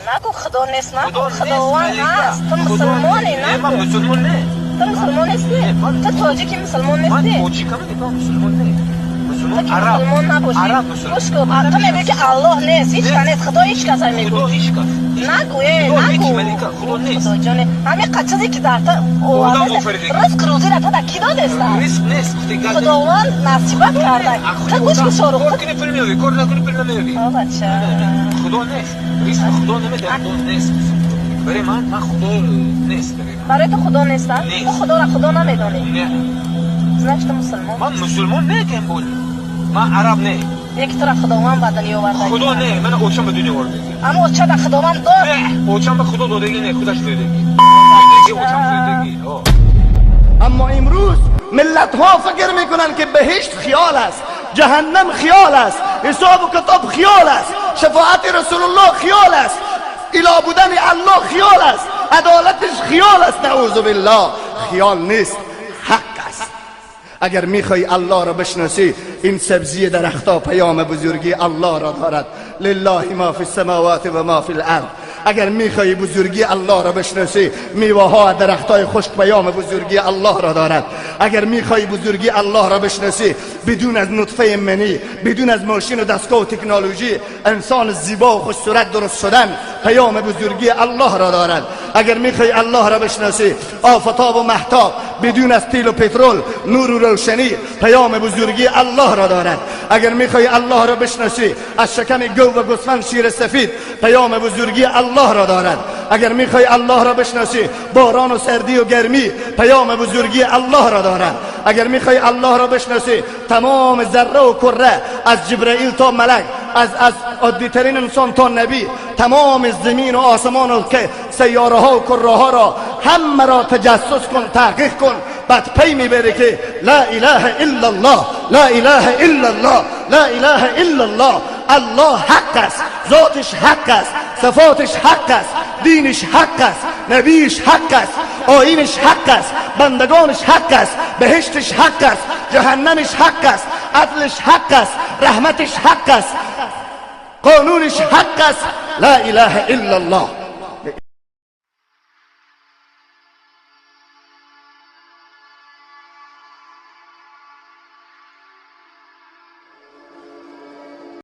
Нагу, Худо нест, нагу. Худо нест, Худованд Малика. ҳаст. Ту Худо мусулмонӣ. нест. Не, ман Нагу. мусулмон не. Ту мусулмон нестӣ? Не, ман- Ту тоҷики мусулмон Ман нестӣ? тоҷикам, не, ман мусулмон не. Ту Мусулмон ки араб. мусулмон набошӣ. Араб мусулмон. Гӯш кун, ту мегӯӣ, ки Аллоҳ нест, ҳеҷ кас нест, Худо ҳеҷ кас мегӯ. Худо ҳеҷ кас. Нагу, э. Худо ҳеҷ, Нагу. Малика, Худо нест. Худоҷоне, ҳамин чизе ки дар ту Одам офаридагӣ. ризқ рӯзиро ту да кӣ додеста? Ризқ нест, гуфте гап. Худованд насибат карда. Ту гӯш кун, Шорух. Кор кунӣ, пул меёбӣ, кор накунӣ, пул намеёбӣ. О, бача. Худо нест. Ризқ Худо намедиҳад, Худо нест. Барои ман Худо нест барои ман. Барои ту Худо неста? Нест. Ту Худоро Худо намедонӣ? Не. Значит, ту мусулмон. Ман мусулмон не, тем более. Ман араб не. Яки тура Худованд ба дунё оварда. Худо не, ман очам ба дунё овардаги. Аммо очада Худованд дод. Не, очам ба Худо додагӣ не, худаш додаги. Додаги, очам додаги. О. اما امروز ملت ها فکر میکنن که بهشت خیال است، جهنم خیال است، حساب و کتاب خیال است، شفاعت رسول الله خیال است، اله بودن الله خیال است، عدالتش خیال است. نعوذ بالله. خیال نیست، حق است. اگر میخوای الله را بشناسی، این سبزی درختها پیام بزرگی الله را دارد. لله ما فی السماوات و ما فی الارض. اگر میخوای بزرگی الله را بشناسی، میوه ها، درختای خشک پیام بزرگی الله را دارد. اگر میخوای بزرگی الله را بشناسی، بدون از نطفه منی، بدون از ماشین و دستگاه و تکنولوژی، انسان زیبا و خوش صورت درست شدن پیام بزرگی الله را دارد. اگر میخوای الله را بشناسی، آفتاب و مهتاب بدون از تیل و پترول، نور و روشنی پیام بزرگی الله را دارد. اگر میخوای الله را بشناسی، از شکم گو و گوسفند شیر سفید پیام بزرگی الله را دارد. اگر میخوای الله را بشناسی، باران و سردی و گرمی پیام بزرگی الله را دارد. اگر میخوای الله را بشناسی، تمام ذره و کره، از جبرائیل تا ملک، از عادی ترین انسان تا نبی، تمام زمین و آسمان و که سیاره ها و کره ها را، همه را تجسس کن، تحقیق کن، بعد پی میبری که لا اله الا الله، لا اله الا الله، لا اله الا الله. الله حق است، ذاتش حق است، صفاتش حق است، دینش حق است، نبیش حق است، آیینش حق است، بندگانش حق است، بهشتش حق است، جهنمش حق است، عدلش حق است، رحمتش حق است، قانونش حق است. لا اله الا الله.